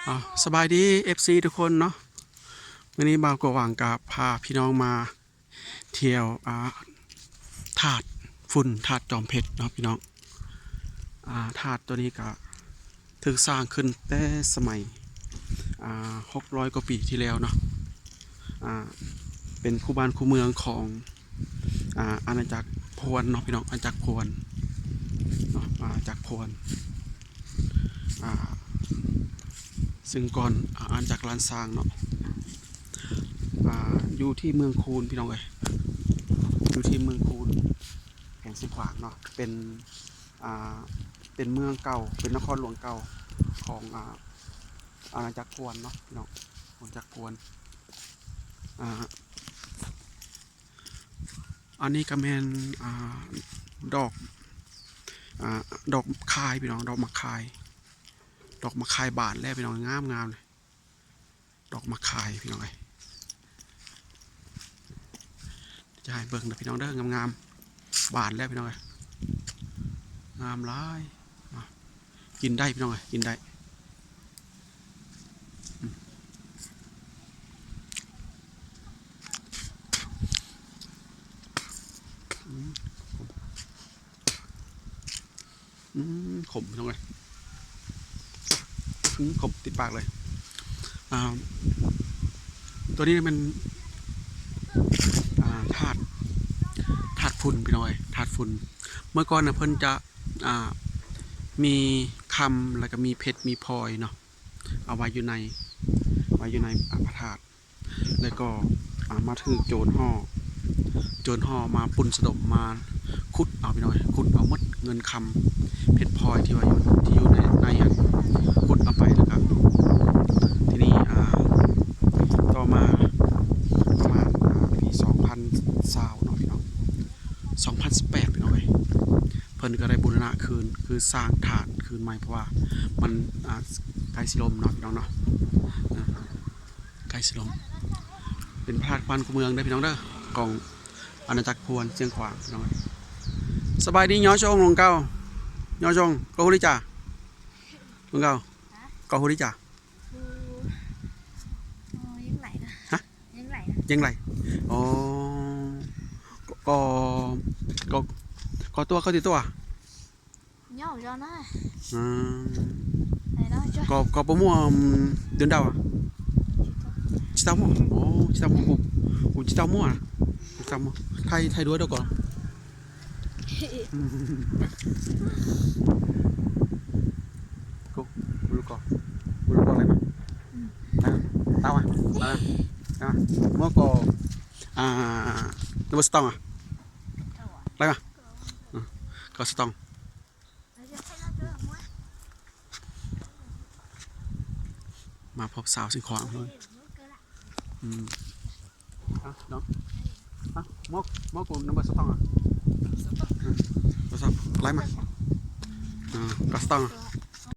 ອ່າ ສະບາຍດີເອັຟຊີທຸກຄົນເນາະ, ມື້ນີ້ບ່າວກວາງກະພາພີ່ນ້ອງມາທ່ຽວ ອ່າ ທາດຝຸ່ນ ທາດຈອມເພັດເນາະພີ່ນ້ອງ. ອ່າ ທາດໂຕນີ້ກະຖືກສ້າງຂຶ້ນແຕ່ສະໄໝ ອ່າ ຫົກຮ້ອຍກວ່າປີທີ່ແລ້ວເນາະ. ອ່າ ເປັນຄູ່ບ້ານຄູ່ເມືອງຂອງ ອ່າ ອານາຈັກພວນເນາະພີ່ນ້ອງ, ອານາຈັກພວນເນາະ, ອານາຈັກພວນ ອ່າ ຊຶ່ງກ່ອນ ອາ ອານາຈັກລ້ານຊ້າງເນາະ ອ່າ ຢູ່ທີ່ເມືອງຄູນພີ່ນ້ອງເອີຍ, ຢູ່ທີ່ເມືອງຄູນ ແຂວງຊຽງຂວາງເນາະ, ເປັນ ອ່າ ເປັນເມືອງເກົ່າ ເປັນນະຄອນຫຼວງເກົ່າຂອງ ອ່າ ອານາຈັກພວນເນາະພີ່ນ້ອງ, ອານາຈັກພວນ. ອ່າ ອັນນີ້ກະແມ່ນ ອ່າ ດອກ ອ່າ ດອກໝາກຄາຍພີ່ນ້ອງ, ດອກໝາກຄາຍ ດອກໝາກຄາຍບານແລ້ວພີ່ນ້ອງ, ງາມໆ ເລີຍ ດອກໝາກຄາຍພີ່ນ້ອງເອີຍ. ຈະໃຫ້ເບິ່ງເດີພີ່ນ້ອງເດີ, ງາມໆ ບານແລ້ວພີ່ນ້ອງເອີຍ, ງາມຫຼາຍ. ອ່ະ ກິນໄດ້ພີ່ນ້ອງເອີຍ, ກິນໄດ້. ອືມ ອືມ ຂມພີ່ນ້ອງເອີຍ, ອືມ ຂມຕິດປາກເລີຍ. ອ່າ ໂຕນີ້ແມ່ນ ອ່າ ທາດ ທາດຝຸ່ນພີ່ນ້ອງເອີຍ, ທາດຝຸ່ນ. ເມື່ອກ່ອນນະເພິ່ນຈະ ອ່າ ມີຄຳ ແລ້ວກະມີເພັດ ມີພອຍເນາະ ເອົາໄວ້ຢູ່ໃນ ໄວ້ຢູ່ໃນ ອ່າ ພະທາດ ແລ້ວກໍ ອ່າ ມາຖືກໂຈນຫໍ້ ໂຈນຫໍ້ມາປຸ້ນສະດົມ ມາຂຸດເອົາພີ່ນ້ອງເອີຍ, ຂຸດເອົາໝົດເງິນຄຳເພັດພອຍທີ່ວ່າຢູ່ ທີ່ຢູ່ໃນ ໃນຫັ້ນ ຂຸດເອົາໄປ. ແລ້ວກໍທີນີ້ ອ່າ ຕໍ່ມາປະມານ ອ່າ ປີສອງພັນຊາວເນາະພີ່ນ້ອງ, ສອງພັນສິບແປດພີ່ນ້ອງເອີຍ, ເພິ່ນກໍໄດ້ບູລະນະຄືນ ຄືສ້າງທາດຄືນໃໝ່ ເພາະວ່າມັນ ອ່າ ໃກ້ຊິລົ້ມເນາະພີ່ນ້ອງເນາະ. ອ່າ ໃກ້ຊິລົງ ເປັນພະທາດຄູ່ບ້ານຄູ່ເມືອງເດີພີ່ນ້ອງເດີ ຂອງອານາຈັກພວນຊຽງຂວາງພີ່ນ້ອງ. ສະບາຍດີ ຍອດຊົງ ລຸງເກົ່າ, ຍອດຊົງ ກໍຮູ້ດີຈ້າ ລຸງເກົ່າ ກໍຮູ້ດີຈ້າ. ໂອ້ ຍັງໄຫຼນະ ຮະ ຍັງໄຫຼນະ ຍັງໄຫຼ. ອໍ ກໍ ກໍ ກໍຕົວະ ກໍຕິຕົວະ. ຍອກຈອນນະ ອືມ ໄດ້ເນາະ ກໍ ກໍບໍ່ມົວ ອືມ ເດືອນດາວອະ ຊິຕາມົວ. ໂອ້ ຊິຕາມົວ ໂອ້ ຊິຕາມົວ ຊິຕາມົວ. ໄທ ໄທດ້ວຍດອກກໍ ອືມ ກໍ ບໍ່ຮູ້ກໍ ບໍ່ຮູ້ກໍໄດ້ມາ ອືມ ຕາມມາ ຕາມມາ ຕາມມາ. ໝໍກໍ ອ່າ ເປັນບໍ່ສະຕອງອະ ໄດ້ມາ ອືມ ກໍສະຕອງ. ມາພົບສາວຊິງຂອງເພິ່ນ ອືມ ເອົາເນາະ ເອົາ ໝໍ ໝໍ ກູນຳເບີສະຕອງອະ ອືມ ສະຕອງ ໄລ່ມາ ອືມ ກໍສະຕອງ